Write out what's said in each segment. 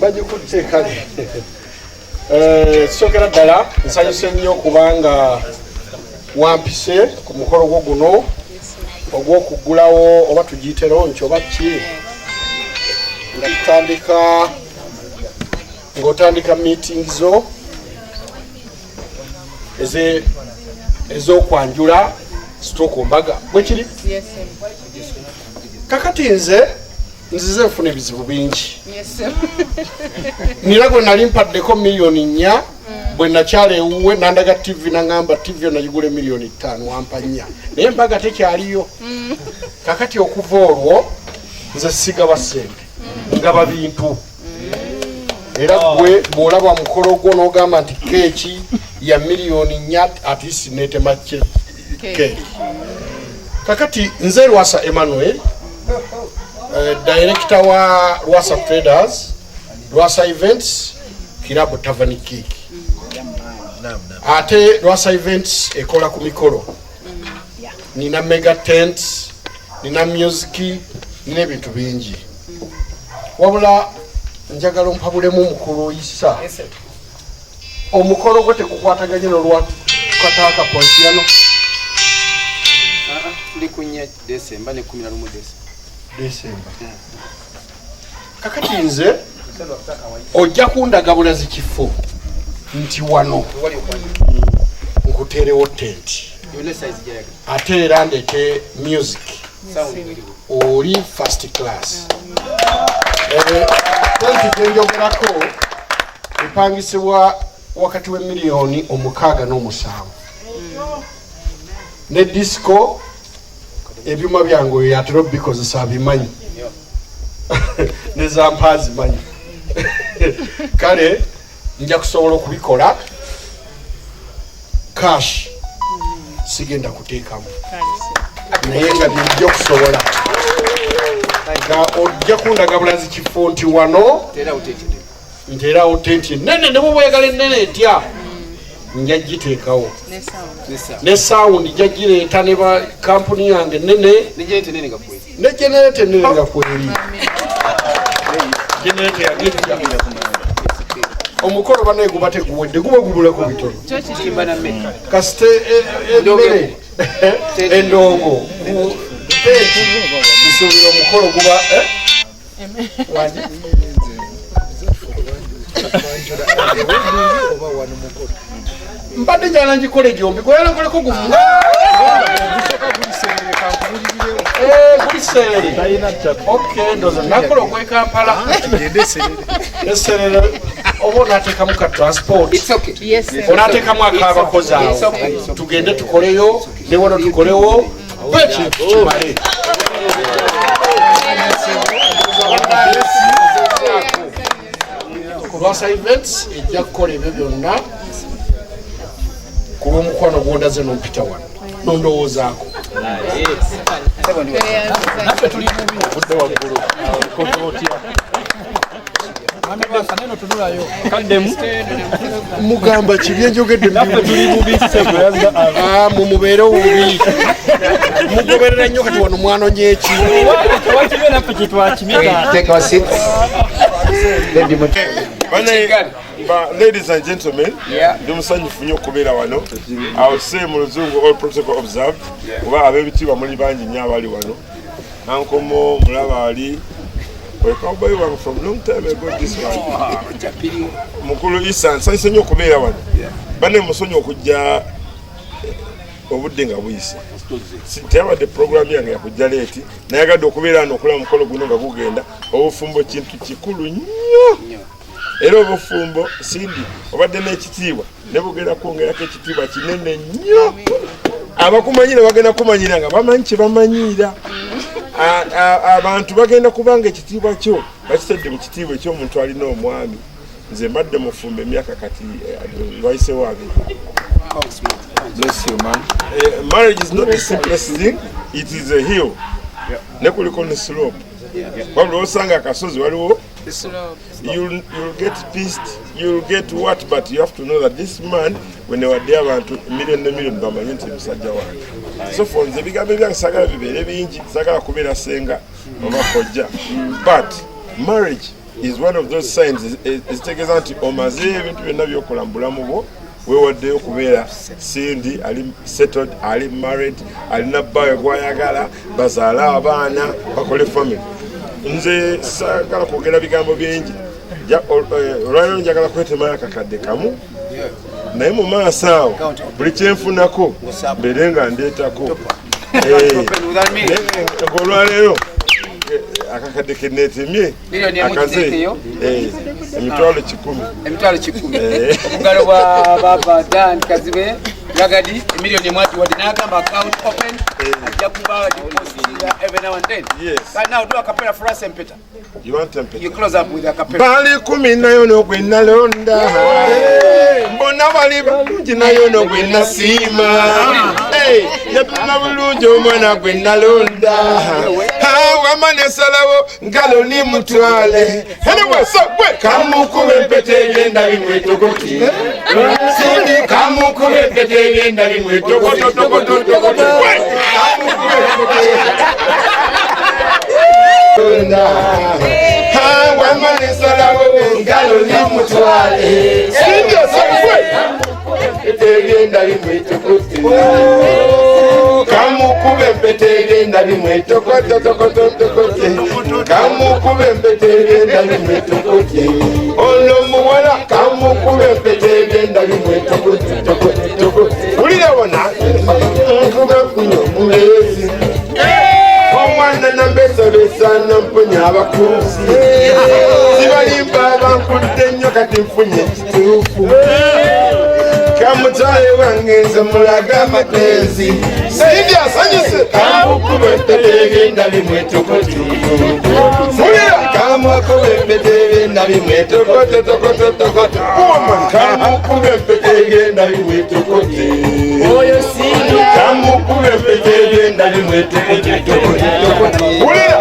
Bagikutte kale. Sookera ddala nsanyuse nnyo kubanga wampise ku mukolo gwo guno ogw'okuggulawo, oba tugiyite launch oba ki, nga tutandika, ng'otandika meeting zo ez'okwanjula stroke mbaga, bwe kiri. Kakati nze nzize nfuna ebizibu bingi. Nira gwe nali mpaddeko 4 miliyoni, bwe nakyala ewuwe nandaga TV, nangamba TV nagigula 5 miliyoni, wampa 4, naye embaga tekyaliyo. Kakati okuva olwo nze sigaba ssente, ngaba bintu. Era gwe bw'olaba mukolo gwo n'ogamba nti keeki ya 4 miliyoni, at least netema keeki. Kakati nze Lwasa Emmanuel, director wa Lwasa Traders, Lwasa Events, Kirabo Tavern Cake. Ate Lwasa Events ekola ku mikolo, nina mega tents, nina music, nina ebintu bingi. Wabula njagala ompabulemu omukulu oyisa omukolo gwe tekukwataganye nolwa Kataaka Ponsiano. Ndi ku 4 Desemba ne 11 Desemba. Desemba. Kakati nze ojja kundaga bulazi kifo nti wano nkuteerewo tenti. Yonna size gyayagala. Ate era ndete music. Sound eriwo. Oli first class. Tenti gyenjogerako epangisibwa wakati w'emiliyoni 6 n'omusanvu, ne disco. Ebyuma byange oyo yatera obikozesa, abimanyi, nezampa azimanyi. Kale nja kusobola okubikola cash, sigenda kuteekamu, naye nga byejja okusobola nga ojja kundaga bulazi kifo nti wano nteerawo tenti enene, ne bwoba oyagala enene etya, nja giteekawo, ne sound nja gireeta ne ba kampuni yange nene, ne generator enene nga kweri generator yagejja. Omukolo banaye guba teguwedde, guba gubulako bitono. Kasite emmere, endongo, tenti, nsuubira omukolo guba wangi. Oba wano mukolo? Mbadde njala ngikole gyombi, gweyala nkoleko gumu. Guli Serere. Okay, ndoza nakola ogw'e Kampala. Tugende Serere. Eserere oba onateekamu ka transport, onateekamu akabakozi awo, tugende tukoleyo ne wano tukolewo tukube ekintu kimale. Lwasa Events ejja kukola ebyo byonna ku lw'omukwano gwondaze nompita wano nondowoozaako. Naffe tuli bubi. Obudde waggulu. Koze otya? Mwami Lwasa, neno tunulayo kaddemu. Mugamba ki byenjogedde? Naffe tuli bubi, ssebo. Ah, mumubeere obubi, mugoberera nnyo. Kati wano mwanonye eki? Tewakimye, naffe kyetwakimye. Take our seats. Lady Ladies and gentlemen, Yeah. ndi musanyufu nnyo okubeera wano. I would say mu Luzungu, all protocol observed, kuba ab'ebitiibwa muli bangi nnyo abali wano. Ankomo mulaba ali wekawboy wange from long time ago, this one. Mukulu Isa, nsanyuse nnyo okubeera wano. Banne musonyi okujja obudde nga buyise. Teyabadde program yange yakujja late, nayagadde okubeera wano okulaba omukolo guno nga gugenda. Obufumbo kintu kikulu nnyo, era obufumbo, Sindi, obadde n'ekitiibwa ne bugenda kwongerako ekitiibwa kinene nnyo. Abakumanyira bagenda kumanyira nga bamanyi kye bamanyiira. Abantu bagenda kubanga ekitiibwa kyo bakitadde mu kitiibwa eky'omuntu alina omwami. Nze mbadde mufumbo emyaka kati wayisewo 20. Bless you, man. Marriage is not the simplest thing. It is a hill ne kuliko ne slope. Wabula osanga akasozi waliwo, you'll get pissed, you'll get what, but you have to know that this man, when wadde abantu million ne million bamanye nti musajja wange. So for nze ebigambo ebyange sagala bibeere bingi, sagala kubeera senga oba kojja, but marriage is one of those signs ezitegeeza nti omaze ebintu byonna byokola mu bulamu bwo, wewaddeyo okubeera Cindy ali settled, ali married, alina bbawe gwayagala, bazaale abaana, bakole family. Nze saagala kwogera bigambo bingi. Olwaliro njagala kwetemayo akakadde kamu, naye mu maaso awo buli kyenfunako mbeere nga ndeetako. Olwaleero akakadde keneetemye akaze 100,000. 100,000. Obugalo bwa baba Dan Kazibe Ragadi, 1 million agiwadde n'agamba account open, ajja kuba depositinga every now and then. Yes. But now do a cappella for us, Empeta. You want Empeta? You close up with a cappella. Bali 10 nayo no gwe nalonda, mbona bali balungi nayo no gwe nasiima. Yapima bulungi omwana gwe nalonda, wama nesalawo ngalo ni mutwale. Anyway, so gwe kamukube empeta egenda bimwetokoti. Cindy kamukube empeta egenda bimwetokototokototokoto. Kamukube wama nesalawo ngalo ni mutwale. Cindy osokwe empeta egenda bimwetokoti, kamukube empeta egenda bimwetokototokototokote, kamukube empeta egenda bimwetokote. Ono muwala kamukube empeta egenda bimwetokototokote. Wulira wona nkuba mpunye omuleezi omwana nambesabesa namponya abakuusi sibalimba bankudde nnyo kati nfunye ekituufu kamutwale wange nze mulaga amagezi. Cindy asanyuse kamukube empeta egenda bimwetokoti. Wulira kamukube empeta egenda bimwetokototokototokoto, kamukube empeta egenda bimwetokoti, kamukube empeta egenda bimwetokototokotokoto. Wulira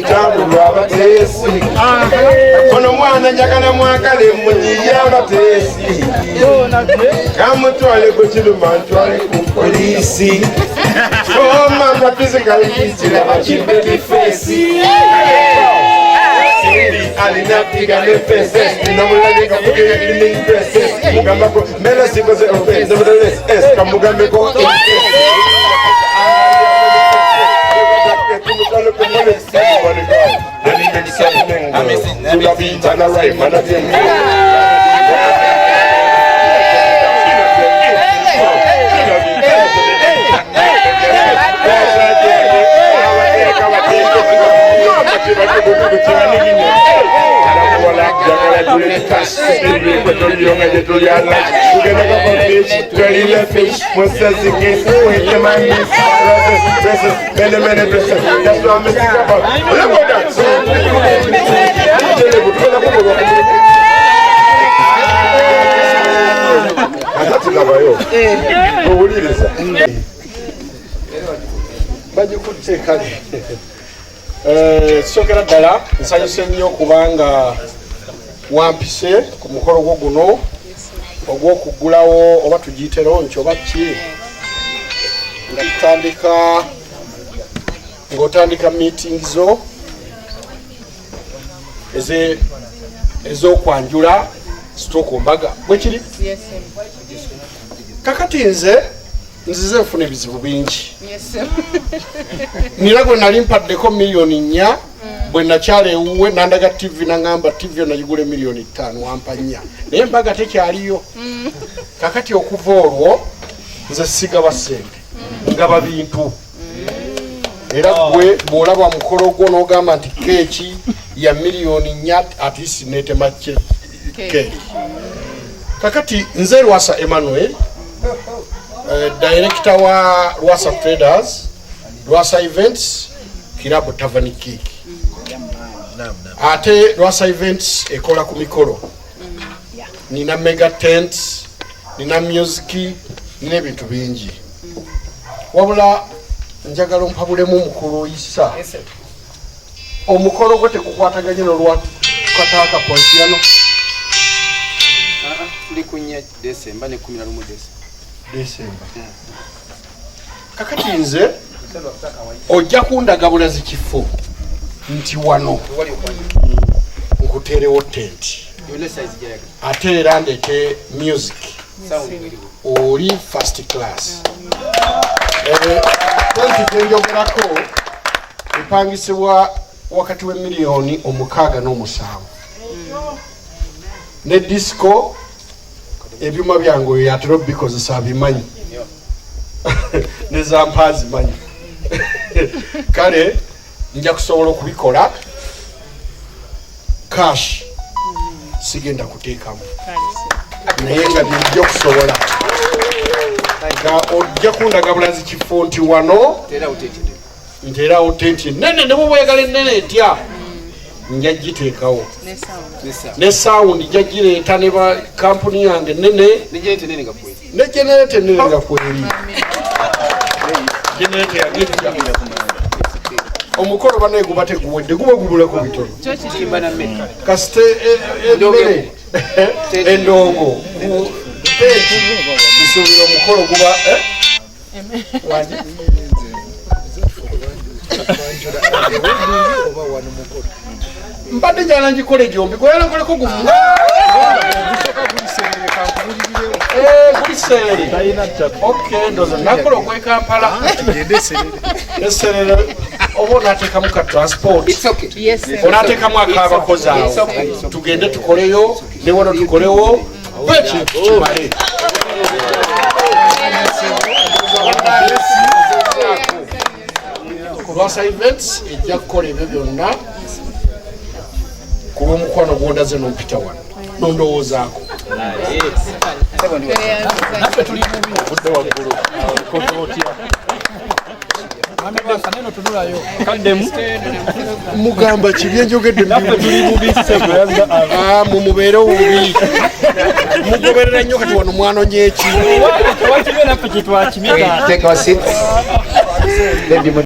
tambulwa abateesi ono mwana njagala mwagale munyiye abateesi kamutwale ku kiruma ntwale ku poliisi. Oh mama, physically kiraba kimbeki face. Alina piga ne faces namulabye kavugira cleaning dresses mugambako mela sikoze offense nevertheless s kamugambeko Atatilabayo owuliriza bagikutte kale. Sookera ddala nsanyuse nnyo kubanga wampise ku mukolo gwo guno ogw'okuggulawo oba tugiyite launch oba ki, nga tutandika ng'otandika meeting zo ez'okwanjula sitooka mbaga bwe kiri. Kakati nze nzize nfuna ebizibu bingi nira gwe nali mpaddeko 4 million bwe nakyala ewuwe nandaga TV naŋŋamba TV nagigula 5 million wampa 4, naye embaga tekyaliyo. Kakati okuva olwo nze sigaba ssente, ngaba bintu. Era gwe bw'olaba mukolo gwo n'ogamba nti keeki ya 4 million, at least netema keeki. Kakati nze Lwasa Emmanuel, director wa Lwasa Traders, Lwasa Events, Kirabo Tavern Cake. Ate Lwasa Events ekola ku mikolo, nina mega tent, nina music, nina ebintu bingi. Wabula njagala ompabulemu omukulu oyisa omukolo gwe tekukwataganye nolwa Kataaka Ponsiano. Tuli ku 4 Desemba ne 11 Desemba. Desemba. Kakati nze ojja kundaga bulazi kifo nti wano Wali okwanjula. Nkuteerewo tenti ate era ndete music oli first class. Tenti gyenjogerako epangisibwa wakati w'emiliyoni 6 ne 7, ne disco. Ebyuma byange oyo yatera obikozesa, abimanyi, nezampa azimanyi. Kale nja kusobola okubikola cash, sigenda kuteekamu, naye nga byejja okusobola nga ojja kundaga bulazi kifo nti wano nteerawo tenti enene, ne bwebwegala enene etya nja giteekawo, ne sound nja gireeta ne ba kampuni yange nene, ne generator enene nga kweri generator yagijja. Omukolo banaye guba teguwedde, guba gubulako bitono. Kasite emmere, endongo, tenti, nsuubira omukolo guba wangi. Oba wano mukolo? Mbadde njala ngikole gyombi, gweyala nkoleko gumu. Guli Serere. Okay, ndoza nakola ogw'e Kampala. Tugende Serere. Eserere oba onateekamu ka transport, onateekamu akabakozi awo, tugende tukoleyo ne wano tukolewo ekintu kimale. Lwasa Events ejja kukola ebyo byonna ku lw'omukwano gwondaze nompita wano nondowoozaako. Naffe tuli bubi. Ovudde waggulu, koze otya? Mwami Lwasa, neno tunulayo. Kaddemu. Mugamba kibi enjogedde? Naffe tuli bubi. Ah, mumubeere obubi, mugoberera nnyo. Kati wano mwanonye eki? Tewakiriyo naffe kyetwakimye. Take our seats. Lady.